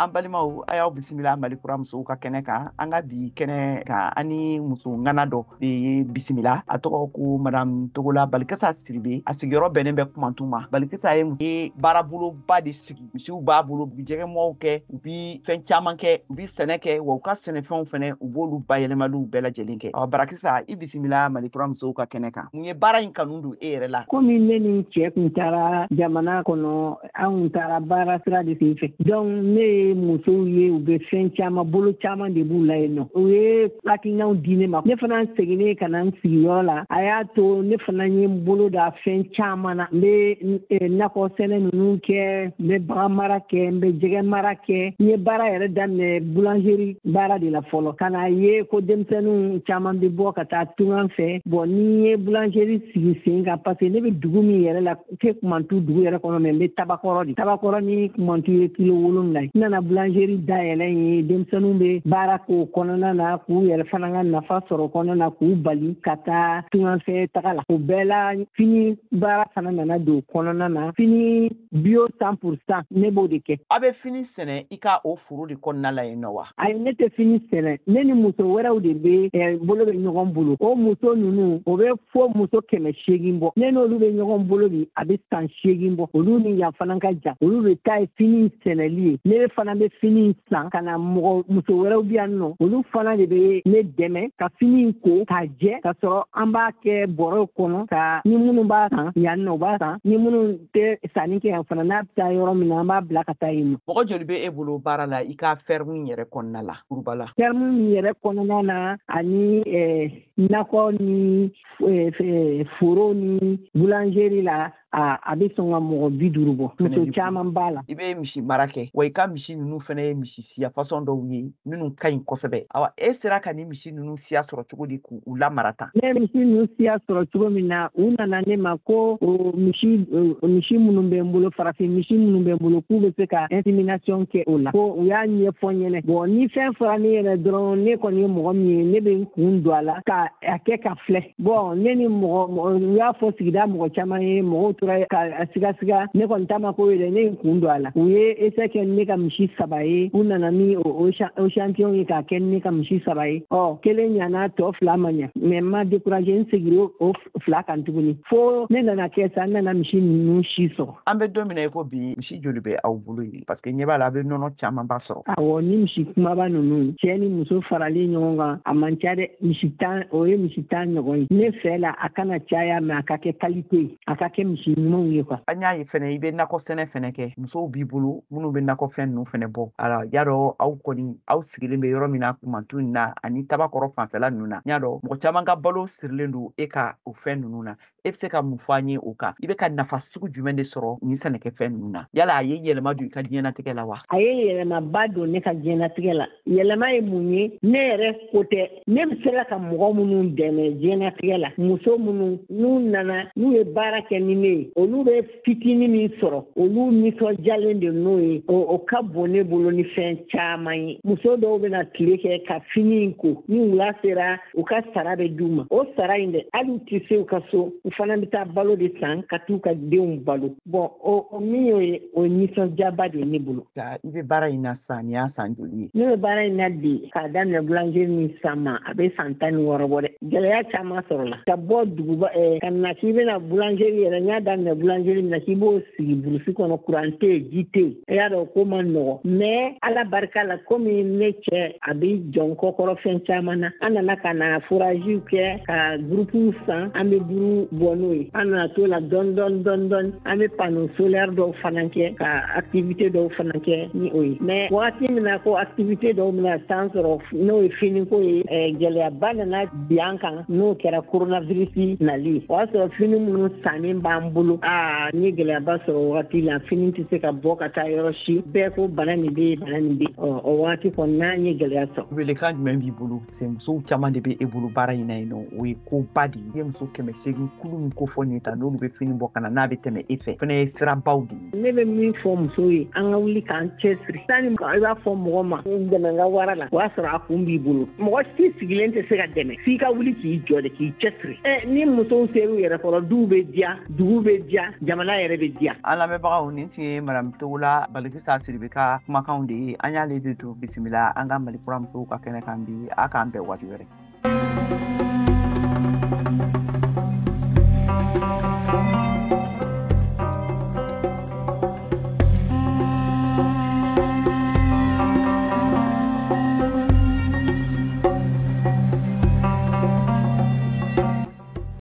An balimaw, a y'aw bisimila Mali Kura musow ka kɛnɛ kan. An ka bi kɛnɛ kan, ani muso ŋana dɔ de ye bisimila. A tɔgɔ ko Madame Togola Balikisa Sidibe. A sigiyɔrɔ bɛnnen bɛ Kumantu ma. Balikisa ye baaraboloba de sigi. Misiw b'a bolo, u bi jɛgɛmɔw kɛ, u bi fɛn caman kɛ, u bi sɛnɛ kɛ, wa u ka sɛnɛfɛnw fɛnɛ, u b'olu bayɛlɛmaliw bɛɛ lajɛlen kɛ. Ɔ Barakisa, i bisimila Mali Kura musow ka kɛnɛ kan. Mun ye baara in kanu don e yɛrɛ la? Komi ne ni cɛ kun taara jamana kɔnɔ, an kun taara baara sira de sen fɛ. Donc ne ye musow ye, u bɛ fɛn caman, bolo caman de b'u la yen nɔ. U ye hakilinaw di ne ma. Ne fana seginnen ka na n sigiyɔrɔ la, a y'a to ne fana ye n bolo da fɛn caman na. N bɛ nakɔ sɛnɛ ninnu kɛ, n bɛ bagan mara kɛ, n bɛ jɛgɛ mara kɛ. N ye baara yɛrɛ daminɛ boulangerie baara de la fɔlɔ, ka na ye ko denmisɛnninw caman bɛ bɔ ka taa tungan fɛ. Bon, ni n ye boulangerie sigi sen kan, parce que ne bɛ dugu min yɛrɛ la, tɛ Kumantu dugu yɛrɛ kɔnɔ, mais n bɛ Tabakɔrɔ de. Tabakɔrɔ ni Kumantu ye kilo 7 ye. N nana boulangerie dayɛlɛ yen, denmisɛnninw bɛ baara k'o kɔnɔna na, k'u yɛrɛ fana ka nafa sɔrɔ kɔnɔna na, k'u bali ka taa tunganfɛ taga la. O bɛɛ la, fini baara fana nana don kɔnɔna na. Fini bio 100%, ne b'o de kɛ. A bɛ fini sɛnɛ i ka o foro de kɔnɔna la yen nɔ wa? Ayi, ne tɛ fini sɛnɛ. Ne ni muso wɛrɛw de bɛ bolo bɛ ɲɔgɔn bolo. O muso ninnu, o bɛ fo muso 800 bɔ. Ne n'olu bɛ ɲɔgɔn bolo bi, a bɛ san 8 bɔ. Olu ni yan fana ka jan. Olu de ta ye fini sɛnɛli ye. Ne fana bɛ fini san ka na, mɔgɔ muso wɛrɛw bɛ yan nɔ, olu fana de bɛ ne dɛmɛ ka fini ko k'a jɛ, ka sɔrɔ an b'a kɛ bɔrɛw kɔnɔ, ka ni minnu b'a san yan nɔ, u b'a san. Ni minnu tɛ sanni kɛ yan fana, n'a bɛ taa yɔrɔ min na, an b'a bila ka taa yen nɔ. Mɔgɔ joli bɛ e bolo baara la i ka ferme yɛrɛ kɔnɔna la, kuruba la? Ferme yɛrɛ kɔnɔna na, ani nakɔ ni foro ni boulangerie la, a bɛ sɔn ka mɔgɔ 50 bɔ. Muso caman b'a la. I bɛ misi mara kɛ, wa i ka misi ninnu fana ye misi siya fasɔn dɔw ye minnu ka ɲi kosɛbɛ. Awa, e sera ka nin misi ninnu siya sɔrɔ cogo di k'u lamara tan? Ne ye misi ninnu siya sɔrɔ cogo min na, u nana ne ma ko misi minnu bɛ n bolo, farafin misi minnu bɛ n bolo, k'u bɛ se ka insémination kɛ o la. Ko u y'a ɲɛfɔ n ɲɛna. Bon, ni fɛn fɔra ne yɛrɛ dɔrɔn, ne kɔni ye mɔgɔ min ye, ne bɛ n kun don a la ka a kɛ ka filɛ. Bon, ne ni mɔgɔ, u y'a fɔ sigida mɔgɔ caman ye, mɔgɔw tora ka sigasiga. Ne kɔni ta ma ko ye dɛ, ne ye n kun don a la. U ye essai kɛ ne ka misi 3 ye. U nana ni o échantillon ye k'a kɛ ne ka misi 3 ye. Ɔ kelen ɲana, tɔ 2 ma ɲa, mais n ma découragé, n seginna o 2 kan tuguni, fo ne nana kɛ sa, n nana misi ninnu si sɔrɔ. An bɛ don min na i ko bi, misi joli bɛ aw bolo yen? Parce que ɲɛ b'a la, a bɛ nɔnɔ camanba sɔrɔ. Awɔ, ni misi kumaba ninnu, cɛ ni muso faralen ɲɔgɔn kan, a man ca dɛ. Misi 10, o ye misi 10 ɲɔgɔn ye. Ne fɛ la, a kana caya, mais a ka kɛ qualité ye, a ka kɛ misi ɲumanw ye quoi. An y'a ye fɛnɛ, i bɛ nakɔ sɛnɛ fɛnɛ kɛ. Musow b'i bolo minnu bɛ nakɔfɛn ninnu fɛnɛ bɔ. Ala y'a dɔn, aw kɔni aw sigilen bɛ yɔrɔ min na, Kumantu in na ani Tabakɔrɔ fanfɛla ninnu na, n y'a dɔn mɔgɔ caman ka balo sirilen don e ka o fɛn ninnu na. E bɛ se ka mun fɔ an ye o kan? I bɛ ka nafa sugu jumɛn de sɔrɔ nin sɛnɛkɛfɛn ninnu na? Yala a ye yɛlɛma don i ka diɲɛnatigɛ la wa? A ye yɛlɛmaba don ne ka diɲɛnatigɛ la. Yɛlɛma ye mun ye? Ne yɛrɛ ko tɛ, ne bɛ se ka mɔgɔ minnu dɛmɛ diɲɛnatigɛ la, muso minnu n'u nana, n'u ye baara kɛ ni ne ye, olu bɛ fitinin min sɔrɔ, olu nisɔndiyalen de n'o ye. O ka bon ne bolo ni fɛn caman ye. Muso dɔw bɛna tile kɛ ka fini in ko, ni wula sera, u ka sara bɛ d'u ma. O sara in dɛ, hali u tɛ se u ka so, u fana bɛ taa balo de san ka t'u ka denw balo. Bon, o min y'o ye, o ye nisɔndiyaba de ye ne bolo. I bɛ baara in na sisan, nin y'a san joli ye? Ne bɛ baara in na bi, k'a daminɛ boulangerie ni san ma, a bɛ san 16 bɔ dɛ. Gɛlɛya caman sɔrɔla. Ka bɔ duguba, ka na k'i bɛna boulangerie yɛrɛ, n y'a daminɛ boulangerie min na, k'i b'o sigi burusi kɔnɔ, kuran tɛ yen, ji tɛ yen. I y'a dɔn ko ma nɔgɔ. Mais Ala barika la, komi ne cɛ a bɛ jɔ n kɔkɔrɔ fɛn caman na, an nana ka na foragew kɛ, ka groupe san, an bɛ buru bɔ n'o ye. An nana t'o la dɔɔni dɔɔni dɔɔni dɔɔni. An bɛ panneau solaire dɔw fana kɛ, ka activité dɔw fana kɛ ni o ye. Mais wagati min na ko activité dɔw bɛna san sɔrɔ, n'o ye finiko ye, gɛlɛyaba nana bin an kan, n'o kɛra coronavirus nali. O y'a sɔrɔ fini minnu sannen b'an bolo, aa, n ye gɛlɛyaba sɔrɔ wagati la. Fini tɛ se ka bɔ ka taa yɔrɔ si, bɛɛ ko bana nin bɛ yen, bana nin bɛ yen. Ɔ, o wagati kɔni n'an ye gɛlɛya sɔrɔ. Welekan jumɛn b'i bolo? Se musow caman de bɛ e bolo baara in na yen nɔ, o ye koba de ye. I ye muso 800 kulu min ko fɔ nin ye tan, n'olu bɛ fini bɔ ka na, n'a bɛ tɛmɛ e fɛ, fɛnɛ ye sirabaw de ye. Ne bɛ min fɔ musow ye, an ka wuli k'an cɛsiri. Sani i b'a fɔ mɔgɔ ma n dɛmɛ n ka wara la, o y'a sɔrɔ a kun b'i bolo. Mɔgɔ si sigilen tɛ se ka dɛmɛ, f'i ka wuli k'i jɔ de, k'i cɛsiri. Ni musow ser'u yɛrɛ kɔrɔ, duw bɛ diya, dugu bɛ bɛ diya, jamana yɛrɛ bɛ diya. An lamɛnbagaw, nin tun ye Madame Togola Balikisa Sidibe ka kumakanw de ye. An y'ale de don bisimila an ka Mali kura musow ka kɛnɛ kan bi. A k'an bɛn waati wɛrɛ.